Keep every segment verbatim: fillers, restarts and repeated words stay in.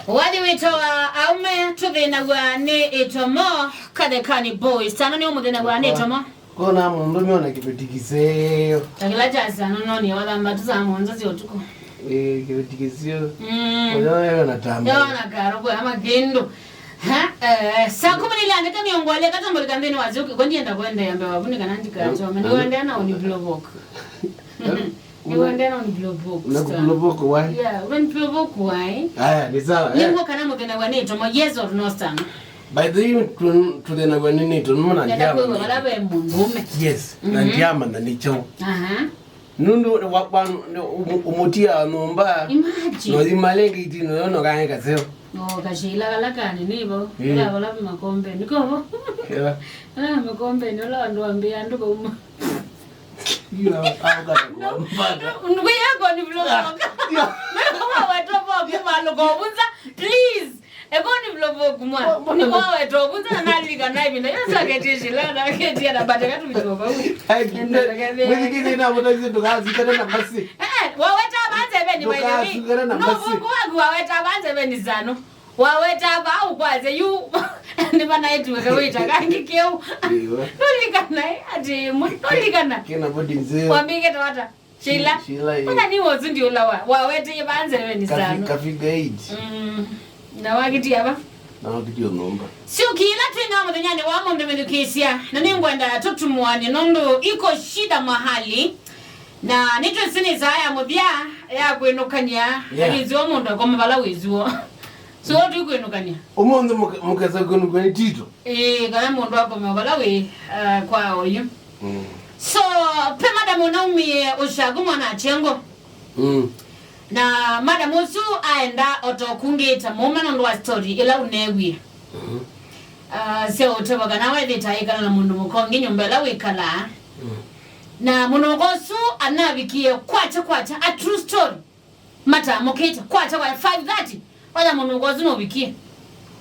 Wathi wĩtawa aume tũthĩnaw'a nĩ ĩtomo, Kathekani Boys. Tano nĩ ũmũthĩnaw'a nĩ ĩtomo. Kona mũndũme ona kĩveti kĩseo. Takĩla kya sano no nĩ wathamba tu saa mũonza sya ũtukũ. Eh, kĩveti kĩseo. Mm. Oyo yo na tamba. Yo na karo kwa ama kindu. Ha, eh, saa kumi na ile andika miongo ile kata mbali kambeni wazi uki kwa ndienda kwenda yambe wavuni kana ndika choma. Ni wende na uni block. Ni wende na uni block. Na ku block why? Yeah, uni block why? Aya, ni sawa. Ningo kana mũthĩnaw'a nĩ ĩtomo, yes or no, Stan? By the way, tu- tũthĩnaw'a nĩ nĩ ĩtomo na ndiama. Nenda kwĩw'a vala ve mũndũme. Yes, na ndiama na nĩ chao. Aha. Nũndũ wa- wa- ũmũ- ũmũtia nyũmba. Imagine. No imalenge itino yono kae kaseo. No kashila kala kani nivo. Mm. Kala vala makombe. Niko vo. Yeah. Kala makombe ni ula wandu wambia andu kauma. Ndugu yako ni vloga. Mimi kwa watu kwa kwa malo kwa vunza, please. Eko ni vloga kumwa. Ni kwa watu kwa vunza na lika na hivi na yosa keti shila na keti ya nabata katu vloga. Ai, mwezi kile na mwana hizo tukazi kana na basi. Eh, waweta banze beni by the way. No, kwa waweta banze beni zano. Waweta vaa ũkwasya yu nĩvanaĩtw'e kawĩta kangĩ kĩu. Ĩwe. Nũlikana, eh, atĩ mwe, nũlikana. Kĩna bodi nzeo. Wambĩkĩte wata? Sheila. Sheila, ĩĩ. Ona ni wozu ndi ũla wa wawetee vaa nzevenĩ sano. Kafi- kafiga eight. Mm. Na wakitia va? Na wakitia nyũmba. Sio kila twĩna mũthenyanĩ wa mũndũ mĩthukĩĩsya. Na nĩngwenda tũtumũane nũndũ iko shida mahali. Na nĩtwĩsĩ nĩ saa ya mũthya ya kwĩnũkany'a. Yeah. Lakini sio mũndũ akome vala wĩzuo. So, tũkwĩnũkany'a. Ũmũnthĩ mũke- mũkesa kwĩnũkwa nĩ Tito. Ĩĩ, kana mũndũ akome vala wĩ, uh, kwa oyu. Mm. So, pe madam ũnaumie ũshaku mwana achengo. Mm. Na madam ũsu aenda o ta ũkungĩte mũũme nũndũ wa story ĩla ũneewie. Mm. Uh, sya ũteva kana wethĩte aikala na mũndũ mũka ũngĩ nyũmba ĩla wĩkalaa. Mm. Na mũndũ mũka ũsu anavikie kwakya kwakya, a true story. Matamũkĩte kwakya kwa five thirty. Waya mũnungo ũsu nũvikie.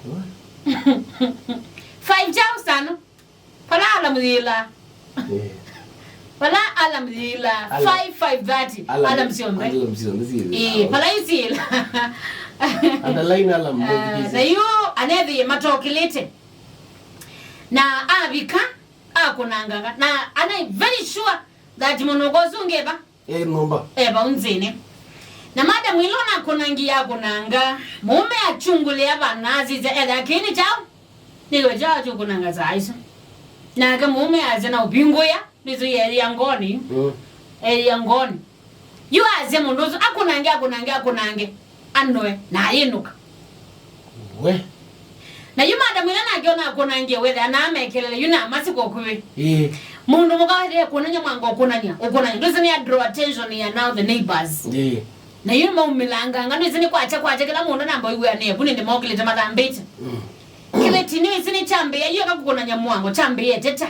What? Five chao sana. Pala alarm yĩla. Yeah. Pala alarm yĩla. Alarm. Five, five thirty. Alarm. Alarm syonthe. Alarm syonthe syĩla. Eh, pala isila. Underline alarm. Ah, na yu anethi matokilite. Na avika akunanganga. Na ana very sure that mũnungo ũsu ngeva. E nyũmba. E vau nzĩnĩ. Na madam ĩla ũnakũnangie akũnanga, mũũme achungulĩa vana asisya etha kĩĩ nĩ kyaũ? Nĩwe kyaũ kyũkũnanga saa isu? Nake mũũme asya na ũvingũĩa, nĩsũ yeethĩa ngoni. Mm. Eethĩa ngoni. Yu asya mũndũ ũsu akũnange, akũnange, akũnange. Anoe, na ayĩnũka. We. Na yu madam ĩla nake ona akũnangie wethe, ana amekelele, yu na masiko kuvi. Ĩĩ. Mũndũ mũka wethe kũnanya mwango kũnanya, ũkũnanya. Ndũsĩ nĩ a draw attention ya now the neighbors. Ĩĩ. Na yu maumĩlanganga, ndũsĩ nĩ kwacha kwacha kĩla mũndũ namba ũiwĩa nĩ evu nĩndĩ mokĩlĩte mathambĩte. Mm. Kĩveti nĩsĩ nĩ chambĩa, yu akakũkũnanya mwango, chambĩa eteta.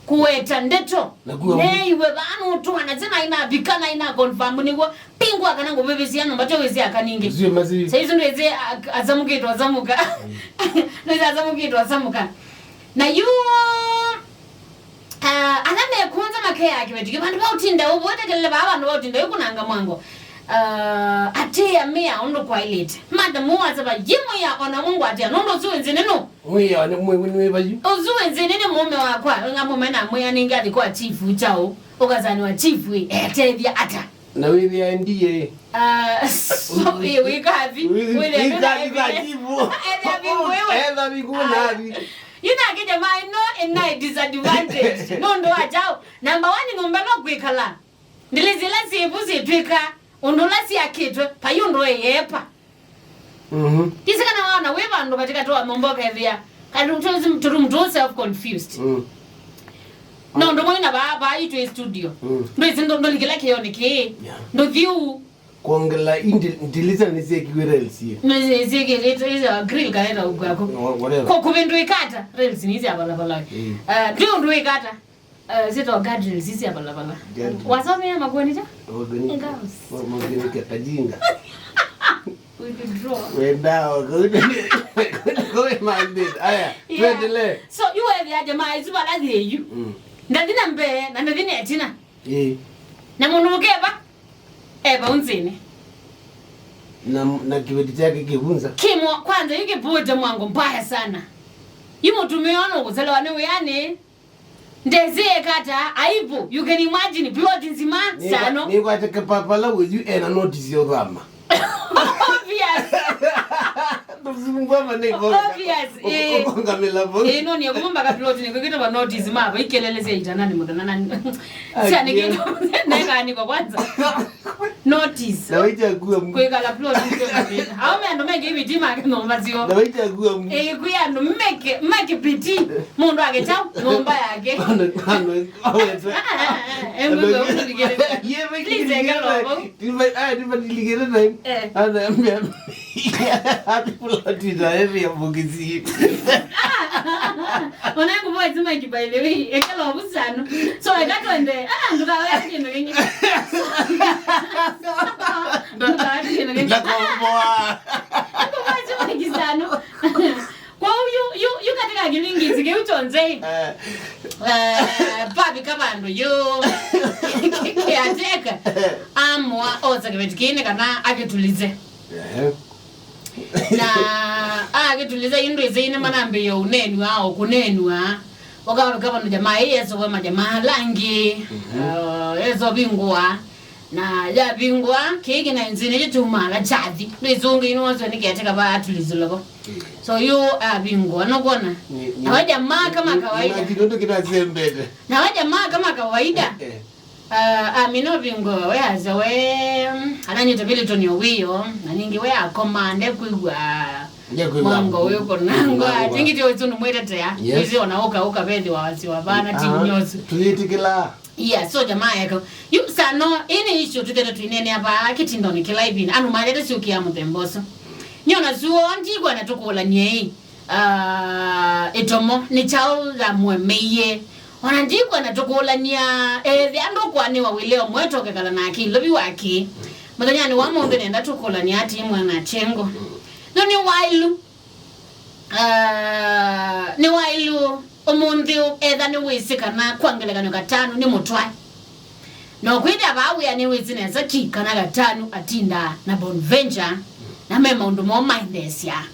Kũweta ndeto. Na kuwa neeiwe vaa nũtũana tena inavika na ina confirm nĩw'o pingwa kana ngũvĩvĩsya nyũmba tyo wĩsĩ aka ningĩ. Sio mazi. Saizi ndwĩsĩ a- azamũkĩtwe azamũka. Ndwĩsĩ azamũkĩtwe azamũka. Na yu, ah, ala mekunza makeaa kĩveti kĩ vandũ va ũtinda ũvũ, wetekelele vaa vandũ va ũtinda ũkunanga mwango. Ah, atĩa mĩa ũndũ kwailĩte. Madam wasava yimwĩa ona mũngwatia nũndũ ũsu wĩnzĩ nĩ nũ. Mwĩao nĩ mwĩw'e nĩ wĩva yu? Ũsu wĩ nzĩnĩ nĩ mũũme wakwa, nga mũũme na mwĩa nĩngĩ athi kwa chifu chao, ũkasani wa chifu ĩ, etethya ata? Na wĩthĩa ndiye. Ah, so, ĩ, wĩkathi, wĩ- wĩthĩa wĩkathi kwa chifu. Etha vingu ĩwe. Etha vingu nathi. Yu nake jamaa ĩno ĩna disadvantage. Nũndũ wa chao. Number one, nyũmba no kwĩkala. Ndili zila syĩvu syĩtwĩka, ũndũ ũla syakĩtwe, vai ũndũ eyepa. Mhm. Ndisi kana waona wĩ vandũ katikati wa nyũmba ũkethĩa, kana tũ- tũ- tũrumu tũ self confused. Mm. No ndũ mwina vaa vaa itwĩ studio. Mm. Ndwĩsĩ ndũ- ndũlikĩla kĩonĩ kĩĩ. Yeah. Ndũthiu. Kuongela indi- ndilisa nĩsyekiwe rails ye. Nĩsyekiwe rails ya grill kana ĩtaũkwako. Whatever. Kwa kũvĩndũ ikata rails nĩsya valapala. Mm. Uh, ndĩ ũndũ ikata. Eh, sito guardrails isi ya balabala. Guardrails. Wasomea makueni cha? Makueni. Ingawa. Ma- makueni kia kajinga. We withdraw. Wenda, wakueni. Kwa mandate. Aya, yeah. Tuendelee. So, you were there, jamaa, isu bala yeyu. Mm. Ndathi na mbee, na ndathi na ĩtina. Eh. Na mũndũ mũkeva. Eva ũnzĩnĩ. Na, na kĩveti kyake kĩvunza. Kĩmo, kwanza yu kĩpũĩte mwango mbaya sana. Yu mũtumĩa ũyũ nũkũselewa nĩ wĩanĩ. Ndezi ekata, aibu. You can imagine, plot nzima, Nĩkwa-, sano. Nĩkwate kapapala ũyu ena notice ya ũthama. Obvious. Ndũsumbwa maneko. Obvious, eh. Ũkongamĩla vo. Eh, no, nĩ kumumba ka plot nĩ kwĩkĩta va notice mava, ikelele sya itanani mũthenya na. Ai, Sya nĩ yeah. Kĩndũ, nekaanĩkwa kwanza. Notice. Na waita kuwa mũ- Kwĩkala plot nĩ kwĩkala. Aũme andũ meke iviti make nyũmba sio. Na waita kuwa mũ- Eh, kwĩ andũ meke, meke piti. Mũndũ ake chau, nyũmba yake. Ano, ano, awete. Engwe Ano, ngwe utuligere. Ye, we Please, kiligere. Ekala obo. Tiba, ah, tiba tiligere na. Eh. Ana, mbe, mbe. Ati plot na area mugisi. Ona ngũmwĩtĩ Mike, by the way, ekala obu sano. So, eka twende. Ah, ndũkawea kĩndũ kĩngĩ. Ndũkawea kĩndũ kĩngĩ. Ndakomboa. Ngũmwĩtĩ Mike sano. Kwa hiyo, yu, yu katika kĩlingisi kĩu kyonthe. Eh. Eh, pavi kavandu yu. Kiateka. Amwa osa kĩveti kĩnĩ kana akĩtulize. Ehe. Na akĩtuliza indũ ĩsĩ ine manambĩĩa ũnenwa o kũnenwa. Ũkavika vandũ jamaa ĩ yesova majamaa ala angĩ. Mhm. Uh, yesovingũa. Na yavingũa, kĩĩ kĩna nzĩnĩ kĩtumaa kachathi. Ndwĩsũngĩ ino waswe nĩ kĩateka va atulizilo vo. Mm. So yu avingũa, nũkwona? Ni, ni, Nawe jamaa kama ni, kawaida. Ni, ni, nũndũ kĩnasembete. Nawe jamaa kama kawaida. Eh, eh. Ah, amina ũvingũa we asa we, mm, ananyita vilitonio wĩo, na ningĩ we akoma, ndekwĩw'a Ndekwĩw'a mwango wĩ kũnangwa. Kũnangwa. Tingi tio isu nũmwĩtetea. Yes. Izi ona ũka, ũka vethi wa wasi wa vana, Ah, tingi nyosi. Tuyĩtĩkĩla. Yeah, so jamaa yako. Yu sano, ĩnĩ issue tũthete tũinene ava kĩtindonĩ kĩla ĩvinda. Andũ mathete syũkĩa mũthemba ũsu. Nyona suo, ndikwenda tũkũlanie ĩ. Ah, ĩtomo, nĩ kyaũ yamũemeie? Ona ndikwenda tũkũlania, ethĩa ndũkwanĩwa wĩleo mwetokekala nake ilovi wake. Mũthenyanĩ wa mũnthĩ nenda tũkũlania ati mwana kyengo. Yu nĩ wailu. Ah, nĩ wailu ũmũnthĩ ũ-, etha nĩwĩsĩ kana kwa ngelekany'o Gatanu nĩ mũtwae. Na ũkwĩthĩa vaa wĩa nĩwĩsĩ nesa ki kana Gatanu atindaa na Bonaventure, na me maũndũ moo maendeesyaa.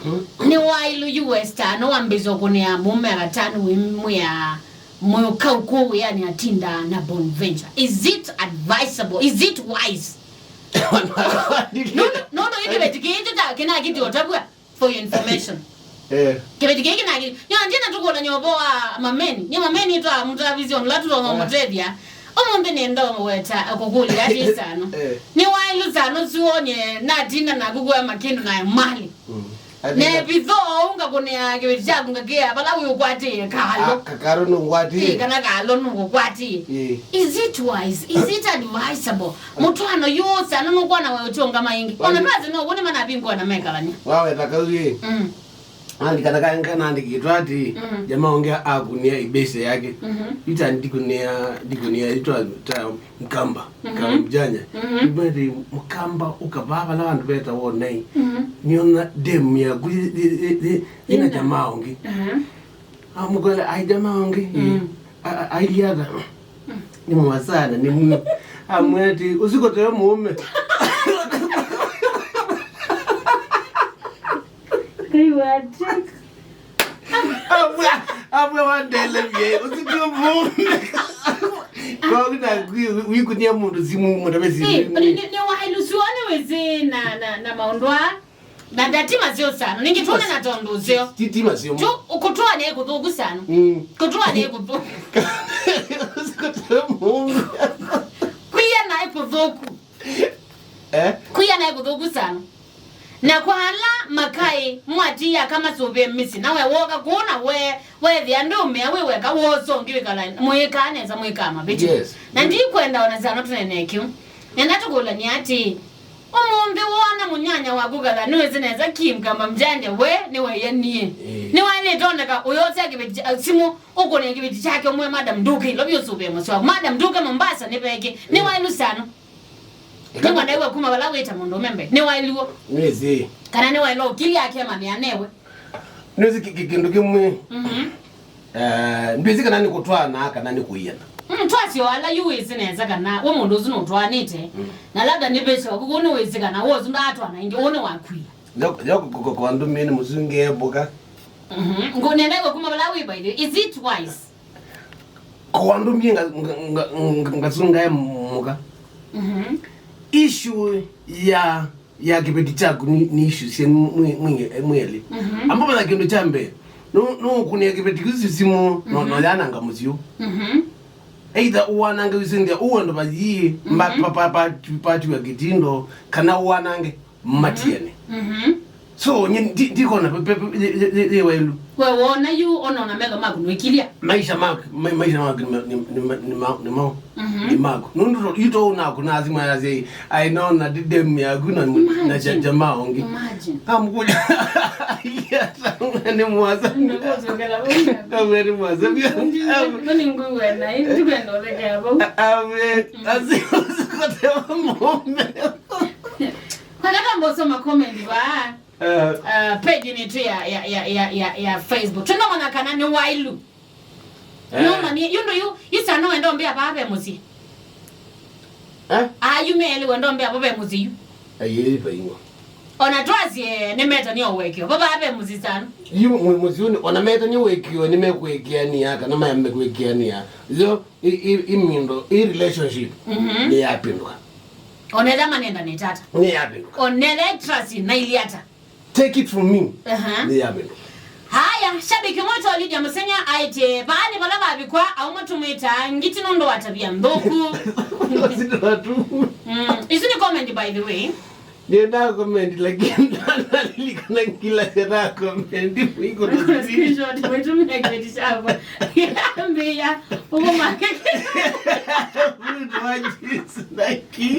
Mhm. Nĩ wailu yu westaa no wambĩĩsya ũkũnĩa mũũme wa Gatanu wĩmwĩa mũkau kũũ wĩanĩ atindaa na Bonaventure. Is it advisable? Is it wise? Nũndũ, nũndũ yu kĩveti kĩĩ kyo kya kĩnakiti ũtavw'a. For your information. Eh. Kĩveti kĩĩ kĩnakĩ. Nyona ndina tũkũlany'a ũvoo wa mameni. Nĩ mameni twa mũtavisyo mla tũtonga mũtethya. Ũmũnthĩ nĩenda ũweta kũkũlya ati sano. Eh. Nĩ wailu sano suonye natinda naku kũema kĩndũ na mali. Mm. Nevitho ũngakũnĩa kĩveti kyaku ngakĩa vala wĩ ũkwatĩĩe kalo. Ah, kakalo nũngwatĩĩe. Ĩ, kana kalo nũkũkwatĩĩe. Ĩ. Is it wise? Is it advisable? Mũtwaano yu sano nũkwona we ũtiũngama ĩngĩ. Ona twasĩ no wone manavingũa na mekalany'a. Waweta kau ĩ. Mm. Andikana kanandikitwe ati, mm, jamaa ũngĩ akunia ibese yake. Mhm. Ita ndikunia, ndikunia itwa ta Mkamba, mhm, Mkamba mjanya. Mhm. Ibati Mkamba ukavaa vala vandu veta wonai. Mhm. Niona demu yaku ina jamaa ũngĩ. Mhm. Amũkole, "Ai, jamaa ũngĩ." Mm. A-, a-, ailiatha. Mm. Nĩ mwa sana, nĩ mwe. Amwĩa ati, "Ũsu ko te mũũme." Ngai wate. Amwe, amwe wandele bie, "Ũsu ti mũũme." Kwa wina wikunia mũndũ simu, mũndũ wĩ simu. Eh, nĩ, nĩ, nĩ wailu suo nĩ wĩsĩ na, na, na maũndũ aa. Na ndatima syo sana. Ningĩ tuone na tondũ syo. Ti, ti masio. Tu, kũtũa nĩ kũthũku sana. Mm. Kũtũa nĩ kũthũku. Kũtũa mũũme. Kwia na kũthũku. Eh? Kwia na kũthũku sana. Na kwa ala makai mwatiya kama sũvĩ misi. Na we woka kuona we, we thia ndio mea we weka woso ngiwikala mwika nesa mwika mabiti. Yes. Na ndikwenda ona sana tunene kiu. Nenda tukulania ati Ũmũnthĩ woona mũnyanya waku katha nĩwĩsĩ nesa ki Mkamba mjanja we nĩweeyanie. Ĩĩ. Nĩwaĩlĩte oneka ũyosya kĩveti kya simũ, ũkũne kĩveti kyake ũmwe, "Madam, ndũke ĩlo vyũ ũsũvĩe mũsyĩ waku. Madam, ndũke Mombasa, nĩ vekĩ." Ĩĩ. Nĩwaĩlu sano. Ĩka- Nĩmwanaiwe kuma vala wĩta mũndũũme mbee. Nĩwaĩliwo. Nĩwĩsĩ. Kana nĩwaĩlwa ũkili ake amanyĩa newe. Nĩwĩsĩ kĩ-, kĩ-, kĩndũ kĩmwe. Mhm. Eh, ndwĩsĩ kana nĩ kũtwaana kana nĩ kũiana. Mm, twasyo ala yu wĩsĩ nesa kana we mũndũ ũsu nũtwaanĩte, mm, na labda nĩ vĩsyo kũkũ nĩ wĩsĩ kana we ũsu ndaatwana ĩngĩ, ũũ nĩ wakwie. Yo, yo, kwa, kwa, kwa ndũmĩe nĩ mũsunge mboka. Mhm. Ngũnendaĩwe kuma vala wĩ, by the way. Is it wise? Kwa ndũmĩe nga, nga, nga, nga, ngasungae mũka. Mhm. Issue ya ya kĩveti kyaku nĩ, nĩ issue syĩ mwĩ, mwĩ, mwĩlĩ. Mhm. Ambapo na kĩndũ kya mbee, no, no ũkũnĩa kĩveti kĩu simu, no, no, mhm, yananga mũsyĩ ũũ. Mhm. Either ũwanange wĩsĩnthĩa ũũ andũ vayi, mba, mhm, pa, pa, pa, patiwa kĩtindo, kana ũwanange matiene. Mhm. So, nye ndi, ndikona pe, pe, pe, ye, ye, ye, ye welu. We wona yu, ona ona metho maku nũikilya. Maisha maku, ma, maisha maku nĩ ma, nĩ, nĩ ma, nĩ ma, nĩ mao. Mhm. Nĩ maku. Nũndũ to, yu to ũnakũna azimu ayasya, "Ai, nona ndi dem yaku na, na, imagine, ja, jamaa ũngĩ." Imagine. Amũkũlya, "Yes, nĩ mwasa." Nĩkũsyokela vau. Amwe nĩ mwasa. Ndi, ndi, ndi ngũw'a na, ndikwenda ũthekea vau. Amwe, mm, asi, ũsikoteva mũme. Kwa kata mboso ma comment vaa. Eh. Uh, page nitũ ya, ya, ya, ya, ya, ya Facebook. Tũnomanya kana nĩ wailu. Eh. Noma ni, yu ndo yu, yu sana wenda ũmbĩa vaa ve mũsyĩ. Eh? Ah, yu meli wenda ũmbĩa vaa ve mũsyĩ yu. Ayi, vaingo. Ona twasye nĩ meta nĩ owekio. Vaa ve mũsyĩ sana. Yu mũ-, mũsyĩ ũnĩ, ona meta nĩ wekio, nĩ mekwĩkĩania, kana mayambe kwĩkĩania. Yo, i, i, i mindo, i relationship, mhm, nĩ yapinduka. Onetha manenda nĩ tata. Nĩ yapinduka. Onetha trust na iliata. Take it from me. Aha. Nĩ yapinduka. Haya, shabiki ũmwe to Lydia Mũsenya aĩtye, "Vaa nĩ vala vavikwa, aũme tũmwĩtaa ngiti nũndũ wa tavia nthũku." Sindatu. Mm. Isu nĩ comment, by the way. Nĩenda comment, lakini ndanalikana kila sera comment. Iko na screenshot, mwitumia kĩveti chako. Mbia, uko makeke. Mtu wa jinsi na ki-